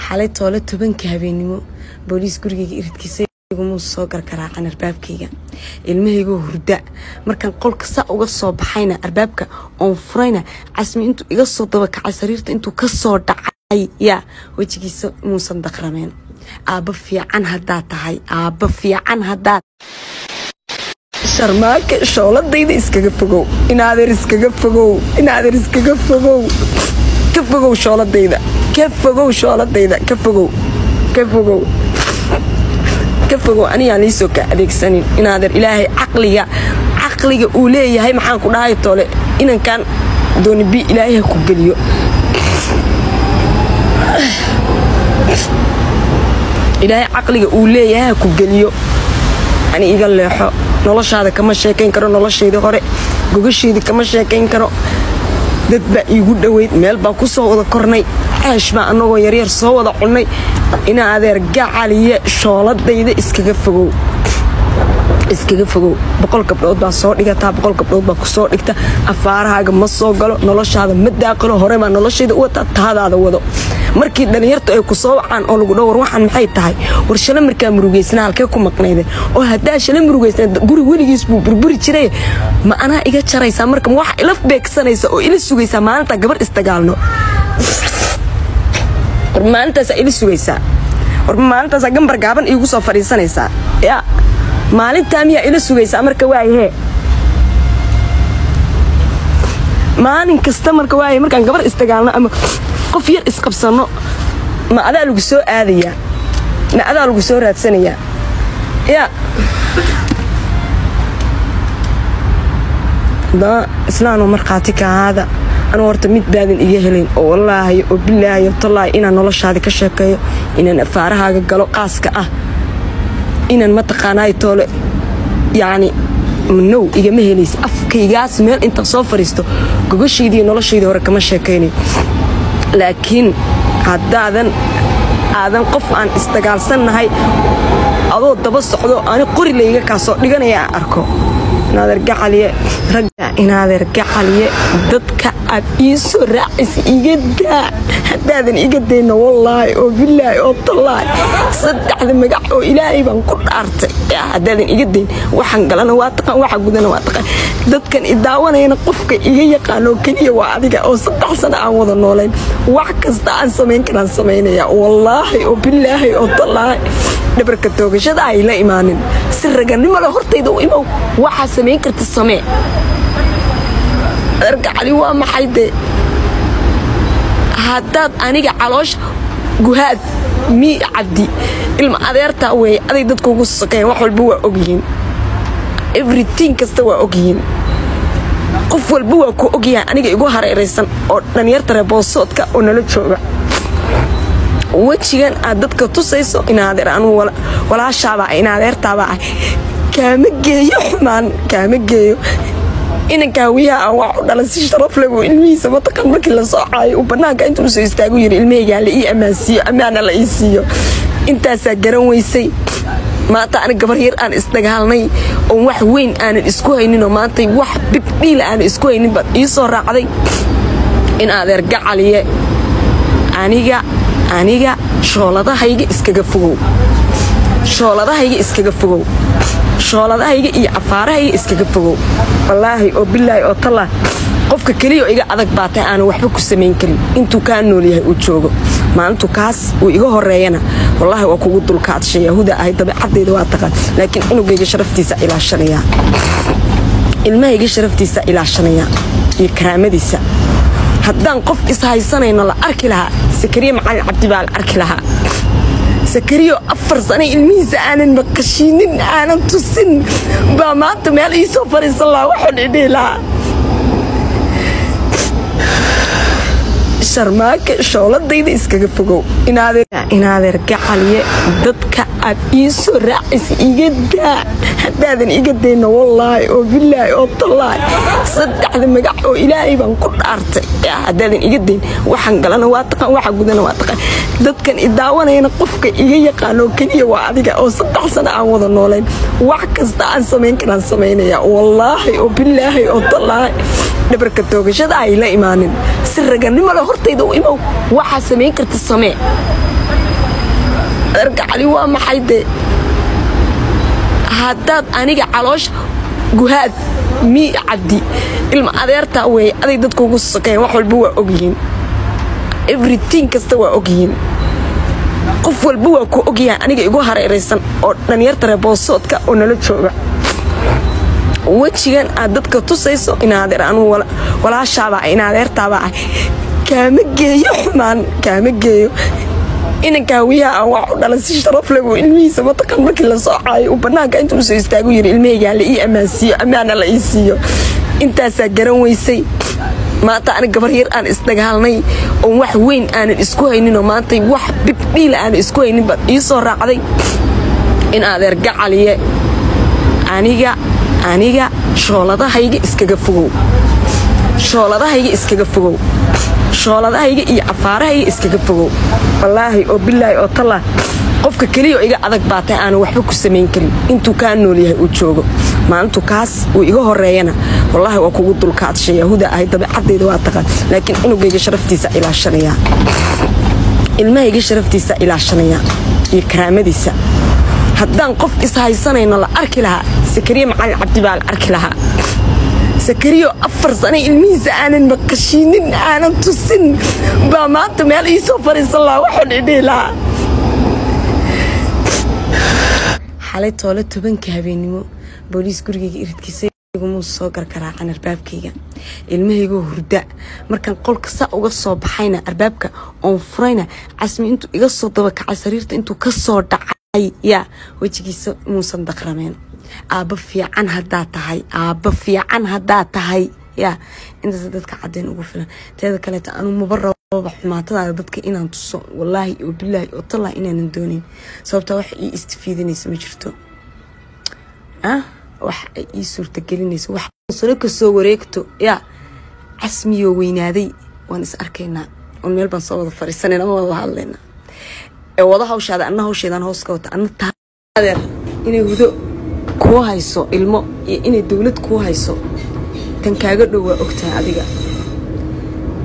Xalay toole 10-ka habeenimo booliis gurigayga iridkiisa igumuu soo gargaraacan arbaabkayga. Ilmahaygoo hurda markaan qolka saa uga soo baxayna, arbaabka oon furayna, Casmi intuu iga soo daba kacay sariirta intuu ka soo dhacay, yaa wejigiisa muusan daqrameen. Aabba fiican haddaa tahay, aabba fiican haddaa. Sharmaake, shooladayda iskaga fogow. Inaadeer, iskaga fogow. Inaadeer, iskaga fogow. Ka fogow shooladayda, ka fogow shooladayda, ka fogow, ka fogow, ka fogow. Anigaan liisoo ka adeegsanin. Inaadeer, Ilaahay caqliga uu leeyahay, maxaan ku dhahay toole, inankan doonibi Ilaahay ha ku geliyo. Ilaahay caqliga uu leeyahay ha ku geliyo. Ani iga leexo. Noloshaada kama sheekayn karo, noloshaydii hore, gogashaydii kama sheekayn karo. Dad baa iigu dhoweyd, meel baa ku soo wada kornay, ceesh baa annagoo yaryar soo wada cunnay. Ina adeer gacaliye, shooladayda iskaga fogow, iskaga fogow. 100 gabdhood baa soo dhigataa, 100 gabdhood baa ku soo dhigta. Afaarahaaga ma soo galo, noloshaada ma daaqilo. Hore baa noloshayda u wataa, taadaada wado. Markii dhalinyartu ay ku soo wacaan oo lagu dhaho, "War, waxaan maxay tahay? War, shala markaa murugeysnaa halkee ku maqnayde?" Oo haddaa shala murugeysnaa, guri weligiis buu burburi jiray. Ma anaa iga jaraysaa? Marka ma waxa ila beegsanaysa oo ila sugaysaa maalintaa gabar isdagaalno? War, maalintaasaa ila sugaysaa? War, maalintaasaa gambar gaaban iigu soo fadhiisanaysaa? Ya maalintaa miyaa ila sugaysaa? Marka waayahee, maalin kasta marka waaye markaan gabar isdagaalno ama qof yar isqabsanno, ma adaa lagu soo aadayaa? Ma adaa lagu soo raadsanayaa? Ya haddana islaanoo markhaati ka ahaada, anuu horta mid baadan iga helayn oo wallaahi oo bilaahi oo tallaahi inaan noloshaadi ka sheekeeyo, inaan afaarahaaga galo qaaska ah, inaan mataqaanaay toole, yacni now igama helaysa. Afkaygaas meel intaan soo fadhiisto gogoshaydii noloshaydii hore kama sheekaynayo. Laakiin haddaadan aadan qof aan isdagaalsannahay adoo daba socdo, ani qori layga kaa soo dhiganaya aan arko, inaadeer gacaliye, ragga, inaadeer gacaliye, dadka aad ii soo raacaysa iga daa. Haddaadan iga dayno, wallaahi oo bilaahi oo tallaahi, saddexda magac oo Ilaahay baan ku dhaartay, haddaadan iga dayn, waxaan galana waa taqaan, waxa gudana waa taqaan. Dadkan i daawanayana qofka iga yaqaanoo keliya waa adiga oo 3 sano aan wada noolayn. Wax kasta aan samayn karaan samaynaya, wallaahi oo bilaahi oo tallaahi. Dhabarka toogashada ay la imaanin, si raganimo le hortayda u imow. Waxaa samayn karta samee. Argacali, waa maxay dee haddaad aniga caloosha guhaad mii cabdi ilma adeertaa weeye aday dadku ugu sokeeyeen? Wax walba waa ogyihiin, everything kasta waa ogyihiin, qof walba waa ku ogyahay. Aniga igu hareeraysan oo dhalinyarta reer Boosoodka oo nala jooga, wejigan aad dadka tusayso, inaadeer, anuu walaashaabaa, inaadeertaabaa ah, kaama geeyo xumaan, kaama geeyo. Inanka Hawiyaha aan wax u dhalan si sharaf leh buu ilmihiisa mataqan markii la soo caayo uu banaanka intuu usoo istaagu yiri, "Ilmahayga la ii ammaansiiyo, ammaana la ii siiyo." Intaasaa garan weysay. Maanta ani gabar yar aan isdagaalnay oon wax weyn aanan isku hayninoo maanta wax big deal aanan isku haynin baad ii soo raacday. In adeer gacaliye, aniga shooladahayga iskaga fogow, shooladahayga iskaga fogow, shooladahayga iyo afaarahayga iskaga fogow. Wallaahi oo bilaahi oo tallah, qofka keliya oo iga adag baa tahay aanan waxba ku samayn karin intuu kaa nool yahay uu joogo. Maalintuu kaas uu iga horeeyana, wallaahi waa kugu dulkaadshay. Yahuda ahay, dabeecadeyda waa taqaan. Laakiin cunugayga sharaftiisa ilaashanaya, ilmahayga sharaftiisa ilaashanaya iyo karaamadiisa. Haddaan qof ishaysanayno la arki lahaa, Sakariye Macalin Cabdi baa la arki lahaa. Sakariyo 4 sano ilmihiisa aanan maqashiinin, aanan tusin baa maanta meel iisoo fariisan lahaa, waxaan idhihi lahaa. Sharmaake, shooladayda iskaga fogow. Inaadeer gacaliye, dadka aad ii soo raacaysa iga daa. Haddaadan iga dayno, wallaahi oo bilaahi oo tallaahi, saddexda magac oo Ilaahay baan ku dhaartay, haddaadan iga dayn, waxaan galana waa taqaan, waxa gudana waa taqaan. Dadkan i daawanayana qofka iga yaqaanoo keliya waa adiga oo 3 sano aan wada noolayn. Wax kasta aan samayn karaan samaynaya, wallaahi oo bilaahi oo tallaahi. Dhabarka toogashada ay la imaanin, si raganimo le hortayda u imow. Waxaa samayn karta samee. Adeerka Cali waa maxay dee? Haddaad aniga caloosha Guhaad Mii Cabdi ilma adeertaa weeye, aday dadku ugu sokeeyeen. Wax walba waa ogyihiin, everything kasta waa ogyihiin, qof walba waa ku ogyahay. Aniga igu hareeraysan oo dhalinyarta reer Boosoodka oo nala jooga, wejigan aad dadka tusayso, inaadeer anuu walaashaabaa, inadeertaabaa ah, kaama geeyo xumaan, kaama geeyo. Inanka Hawiyaha aan wax u dhalan si sharaf leh buu ilmihiisa, mataqan, markii la soo caayo uu banaanka intuu usoo istaagu yiri: "Ilmahayga la ii ammaansiiyo, ammaana la ii siiyo." Intaasaa garan weysay. Maanta ani gabar yar aan isdagaalnay oon wax weyn aanan isku hayninoo maanta wax big deal aanan isku haynin baad ii soo raacday. In adeer gacaliye, aniga shooladahayga iskaga fogow, shooladahayga iskaga fogow, shooladahayga iyo afaarahayga iskaga fogow. Wallaahi oo bilaahi oo tallah, qofka keliya oo iga adag baa tahay aanan waxba ku samayn karin intuu kaa nool yahay uu joogo. Maalintuu kaas uu iga horeeyana, wallaahi waa kugu dulkaadshay. Yahuda ahay, dabeecadayda waa taqaan, laakiin cunugayga sharaftiisa ilaashanaya, ilmahayga sharaftiisa ilaashanaya iyo karaamadiisa. Haddaan qof ishaysanayno la arki lahaa, Sakariye Macalin Cabdi baa la arki lahaa. Sakariyo 4 sano ilmihiisa aanan maqashiinin, aanan tusin, baa maanta meel iisoo fariisan lahaa, waxaan idhihi lahaa. Xalay toole 10-ka habeennimo booliis gurigayga iridkiisa igumuu soo gargaraacan albaabkayga. Ilmahaygoo hurda markaan qolka saa uga soo baxayna, albaabka oon furayna, Casmi intuu iga soo daba kacay, sariirta intuu ka soo dhacay, yaa wejigiisa muusan daqrameen. Aabba fiican haddaa tahay, aabba fiican haddaa tahay, yaa intaas dadka cadeen ugu filan. Teeda kaleeta, anuu maba rababa xumaatadaada dadka inaan tuso. Wallaahi oo bilaahi oo tallah inaanan doonayn, sababtaa wax ii istifiidinaysa ma jirto, ah, wax ay ii suurtagelinayso. Wax sano kasoo wareegto, yaa Casmiyoo weynaaday, waan is arkaynaa oon meel baan soo wada fariisanayna ama wada hadlaynaa. Ee wada hawshaada, anna hawsheedaan hoos ka wata. Anna taadeer inay Hudo kuu hayso ilmo iyo inay dowlad kuu hayso, tan kaaga dhow waa ogtahay adiga.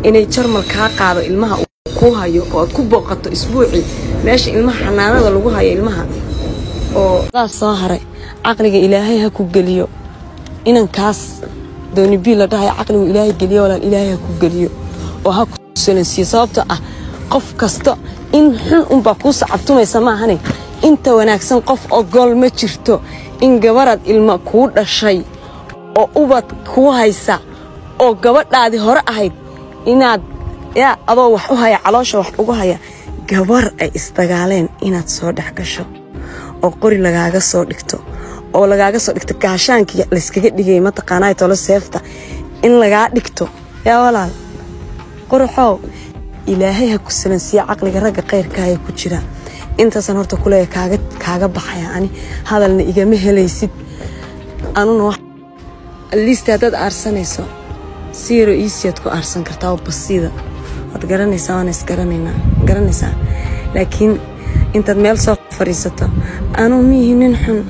Inay Jarmal kaa qaado ilmaha uu kuu hayo oo aad ku booqato isbuucii meesha ilmaha xanaanada lagu hayo ilmaha oo daa soo haray, caqliga Ilaahay ha ku geliyo. Inankaas dooni bii la dhahay, caqligu Ilaahay geliyo, walaal, Ilaahay ha ku geliyo oo ha ku salansiiyo. Sababta ah qof kasta in xun unbaa kuu sacabtumaysa maahane, inta wanaagsan qof ogol ma jirto. In gabaraad ilma kuu dhashay oo ubad kuu haysa oo gabadhaadii hore ahayd, inaad yaa adoo wax u haya, caloosha wax ugu haya, gabar ay isdagaaleen inaad soo dhex gasho oo qori lagaaga soo dhigto oo lagaaga soo dhigto gaashaankii layskaga dhigay, mataqaanaa, tolo seefta in lagaa dhigto. Yaa walaal quruxow, Ilaahay ha ku salansiiya caqliga ragga khayrkaaya ku jira. Intaasaan horta kuleeya kaaga baxaya. Ani hadalna igama helaysid. Anuna liista haddaad aarsanayso, si yaroo iisiyaad ku aarsan kartaa oo basiida waad garanaysaa, waana isgaranaynaa, garanaysaa. Laakiin intaad meel soo fadhiisato, "Anuu miihi nin xun,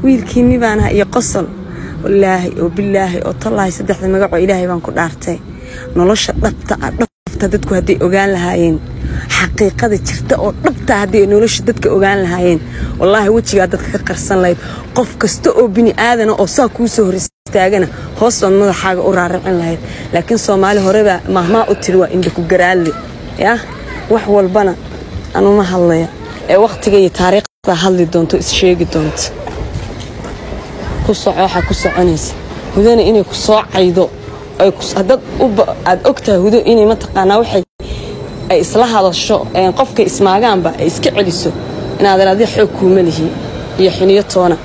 wiilkiinni baan ahaa," iyo qosol, wallaahi oo bilaahi oo tallaahi, saddexda magacoo Ilaahay baan ku dhaartay, nolosha dhabta ah, dhabta dadku hadday ogaan lahaayeen, xaqiiqada jirta oo dhabta hadday nolosha dadka ogaan lahaayeen, wallaahi wejigaa dadka ka qarsan lahayd. Qof kasta oo bini aadana oo saa kuu soo hor istaagana, hoos baad madaxaaga u raaricin lahayd. Laakiin Soomaali horebaa mahmaa u tiri: "Waa indha ku garaalle." Yaa wax walbana anuma hadlaya ee wakhtiga iyo taariikhda hadli doonto, is sheegi doonto. Ku soco waxaa ku soconaysa. Hudana inay ku soo caydo, haddaad aad ogtahay Hudo inay, mataqaanaa, waxay ay isla hadasho qofkay ismaagaanba ay iska celiso, inaadan adi xoog kuuma lihi iyo xiniyo toona.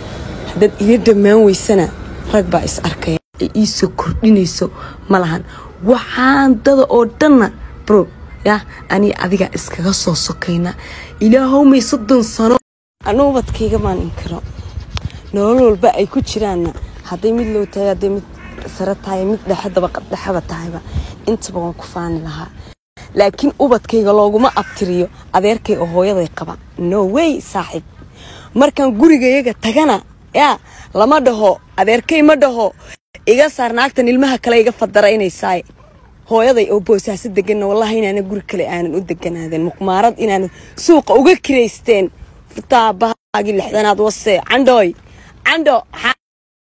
Haddaad iga dhammaan weysana, rag baa is arkaya. Ay iisoo kordhinayso ma lahan waxaan dada oo dhanna. Bro, ya aniga adiga iskaga soo sokayna. Ilaahow may 30 sano anu ubadkayga maan inkiro. Nolol walba ay ku jiraanna, hadday mid low tahay, hadday mid sare tahay, mid dhexe, dabaqad dhexeba tahayba, intaba waan ku faani lahaa. Laakiin ubadkayga looguma abtiriyo adeerkay oo hooyaday qaba. No way, saaxiib. Markaan gurigayaga tagana, yaa lama dhaho adeerkay, ma dhaho. Iga saar naagtan ilmaha kale iga fadaraynaysaay. Hooyaday oo Boosaaso deganna, wallahi inaana guri kale aanan u deganaadeen, muqmaarad inaanan suuqa uga kiraysteen. Furtaa bahaagii lixdanaad wase. Candhooy, candho.